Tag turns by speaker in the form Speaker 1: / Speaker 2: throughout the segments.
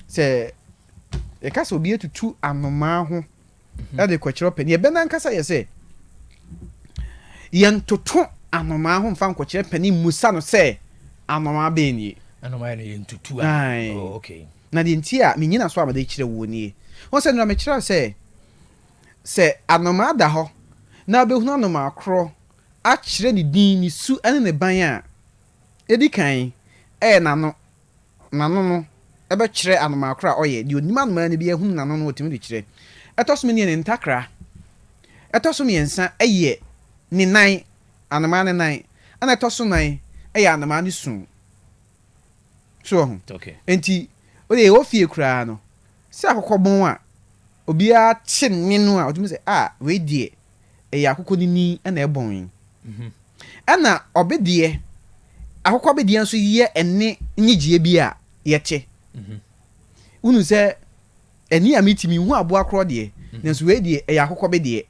Speaker 1: Sɛ yɛka sɛ obi atutu anomaa ho de kɔkyerɛ ɔpanin, ɛbɛ no ankasa yɛ sɛ yɛntoto anomaa ho mfa nkɔkyerɛ panin mmusa no sɛ anomaa bɛn nie.
Speaker 2: Anomaa no yɛntutu a. Oh, okay.
Speaker 1: Na deɛ nti a menyina so a mede kyerɛ woɔ nie. Wɔn sɛ nora mekyerɛ sɛ sɛ anomaa da hɔ na wobɛhunu anomaa korɔ akyerɛ ne din, ne su ne ne ban a, ɛdi kan ɛyɛ n'ano. N'ano no bɛkyerɛ anomaa korɔ a ɔyɛ. Deɛ ɔnim anomaa no biara hunu n'ano no, ɔtumi de kyerɛ. Ɛtɔ so mmienu yɛ ne ntakra. Ɛtɔ so mmiɛnsa yɛ ne nan, anomaa no nan. Ɛna ɛtɔ so nan yɛ anomaa no su. So wahu? Enti, wodeɛ yɛwɔ fie koraa no, sɛ akokɔ bɔn a, obiara te nne no a, ɔtumi sɛ, ah, wei deɛ, ɛyɛ akokɔ nini na ɛbɔn yi. Ɛna ɔbedeɛ, akokɔ bedeɛ nso yɛ ɛnne nnyegyeɛ bi a yɛte. Wohunu sɛ ɛnne a mete menhu aboa korɔ deɛ, nanso wei deɛ ɛyɛ akokɔ bedeɛ.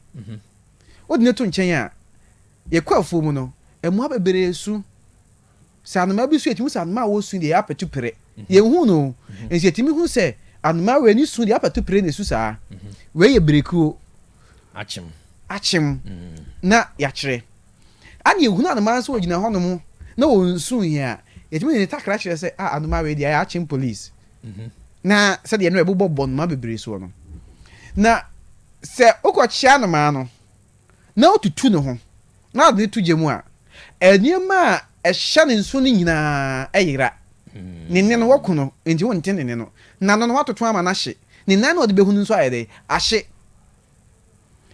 Speaker 1: Wode no to nkyɛn a, yɛkɔ afuo mu no, mmoa bebree su. Sɛ anomaa bi su a, yɛtumi hu sɛ anomaa a ɔresu deɛ ɛyɛ apatu-pere. Yɛnhu no o, nso yɛtumi hu sɛ anomaa wei ne su deɛ apatu-pere na ɛsu saa. Wei yɛ birekuo.
Speaker 2: Akyem.
Speaker 1: Akyem na yɛakyerɛ. Ɛna yɛhunu anomaa nso ɔgyina hɔnom na ɔnsuiɛ a, yɛtumi de ne takra kyerɛ sɛ ah anomaa wei deɛ ayɛ akyem police. Na sɛdeɛ no ɛbobɔ bɔ nnomaa bebree soɔ no. Na sɛ wokɔkyea anomaa no na ɔtutu ne ho na ɔde no to gya mu a, nneɛma a ɛhyɛ ne nso no nyinaa yera. Ne nne no, wɔko no, enti wonte ne nne no. N'ano no, wɔatoto ama no ahye. Ne nan no a ɔde bɛhu no nso ayɛ dɛn? Ahye.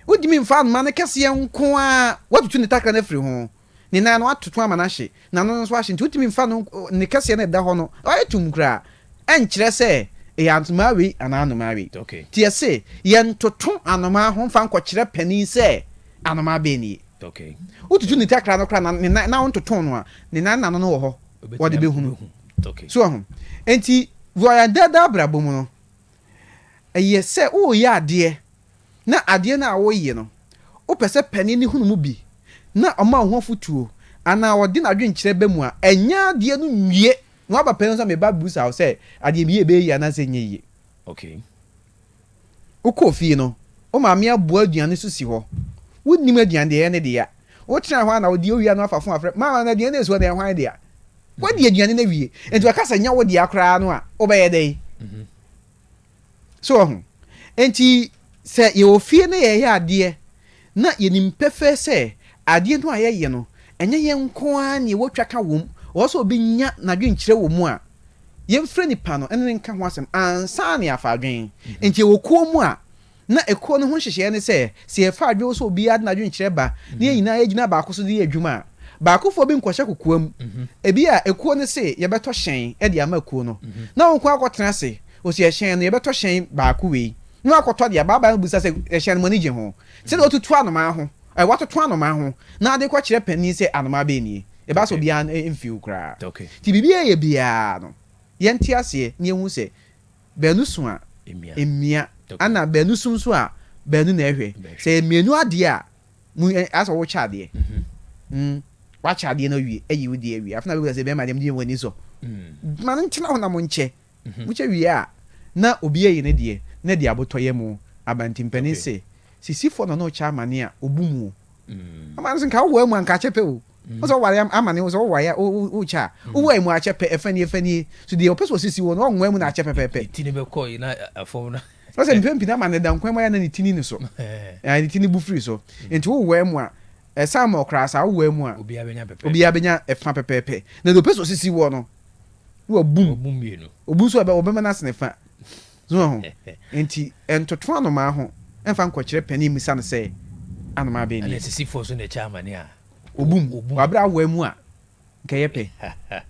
Speaker 1: Wontumi mfa anoma no kɛseɛ nko ara, woatutu ne takra no afiri ho. Ne nan no, woatoto ama no ahye. N'ano no nso ahye, nti wontumi mfa no ne kɛseɛ no a ɛda hɔ no, ayɛ tumm koraa, ɛnkyerɛ sɛ ɛyɛ anomaa wei anaa anomaa wei. Nti yɛse yɛntoto anomaa ho mfa nkɔkyerɛ panin sɛ anomaa bɛn nie. Wotutu ne takra no koraa na ne nan na wontoto no a, ne nan n'ano no wɔ hɔ, wɔde bɛhunu. So wahu? Nti wɔ yɛn daa daa abrabɔ mu no, ɛyɛ sɛ woreyɛ adeɛ na adeɛ no a woreyɛ no, wopɛ sɛ panin no hunu mu bi na ɔma wo ho afotuo anaa ɔde n'adwenkyerɛ ba mu a, ɛnyɛ adeɛ no nwie na waba panin no sɛ meba abɛbisa wo sɛ adeɛ meyɛ ɛbɛyɛ yie anaasɛ ɛnyɛ yie. Wokɔɔ fie no, wo maame aboa aduane so si hɔ. Wonnim aduane deɛ ɛyɛ ne dea. Wotena hɔ ara na ɔde owia no afa fon afrɛ, Maame, na aduane no ɛsi hɔ no ɛyɛ hwan dea? Woadi aduane no awie. Enti wɔka sɛ nyɛ wo dea koraa no a, wobɛyɛ dɛn? So wahu? Enti sɛ yɛwɔ fie na yɛreyɛ adeɛ na yɛnim pefee sɛ adeɛ no a yɛyɛ no, ɛnyɛ yɛn nko ara na yɛwɔ twaka wom, ɛwɔ sɛ obi nya n'adwenkyerɛ wɔ mu a, yɛmfrɛ nipa no ne no nka ho asɛm ansa na yɛafa adwene. Enti yɛwɔ kuo mu a, na ekuo no ho nhyehyɛeɛ ne sɛ, sɛ yɛfa adwene sɛ obiara de n'adwenkyerɛ ba na yɛn nyinaa yɛgyina baako so de yɛ adwuma a, baakofoɔ bi nkɔhyɛ kokoam. Ebia ekuo no se yɛbɛtɔ hyɛn de ama kuo no, na wo nko ara kɔtena ase, ɔsi ɛhyɛn no yɛbɛtɔ hyɛn baako wei, na wakɔtɔ deɛ aba, aba no bisa sɛ ɛhyɛn no mo ani gye ho? Sɛdeɛ watutu anomaa ho, ɛ, watoto anomaa ho na ade rekɔkyerɛ panin sɛ anomaa bɛn nie. Ɛba sɛ obiara mfi wo koraa. Nti biribi a yɛyɛ biara no, yɛnte aseɛ na yɛnhu sɛ baanu so a, ɛmmia, ɛna baanu so nso a, baanu na ɛhwɛ. Sɛ ɛyɛ mmienu adeɛ a, mo, ɛ, asɛ wokyɛ adeɛ. Mm, wakyɛ adeɛ no awie, ayi wo deɛ awie. Afei na wobɛbisa sɛ bɛrima deɛ mede wɔn ani sɔ. Ma no ntena hɔ na monkyɛ. Mokyɛ wie a, na obi ayi ne deɛ, na ɛde abotɔyɛ mu aba. Nti mpanin se, sisifoɔ na ɔne wo kyɛ amane a, ɔbu mu o. Amane nso nka wowɔ mu a, nka akyɛ pɛ o. Wo sɛ woware amane, wo sɛ woware a, wokyɛ a, wowɔ mu akyɛ pɛ, ɛfa nie, ɛfa nie. So deɛ ɔpɛ sɛ ɔsisi wo no, ɔnwoa mu na akyɛ pɛpɛɛpɛ.
Speaker 2: Ti no bɛkɔ yi na afɔm no.
Speaker 1: Wo sɛ mpɛn pii no amane da nkwan mu ayɛ na ne ti ni ne so. Ne ti no bu firi so. Nti wowɔ mu a, ɛsan ma ɔkoraa saa, wowɔ mu a, obiara bɛnya ɛfa pɛpɛɛpɛ. Na deɛ ɔpɛ sɛ ɔsisi woɔ no, na wabum. Obu nso ɔbɛma no asene fa. So wahu? Enti ntoto anomaa ho mfa nkɔkyerɛ panin mmisa no sɛ anomaa bɛn nie.
Speaker 2: Ɛna sisifoɔ nso na ɛkyɛ amane a.
Speaker 1: Obum. Wɔ abere a awoa mu a, nka ɛyɛ pɛ.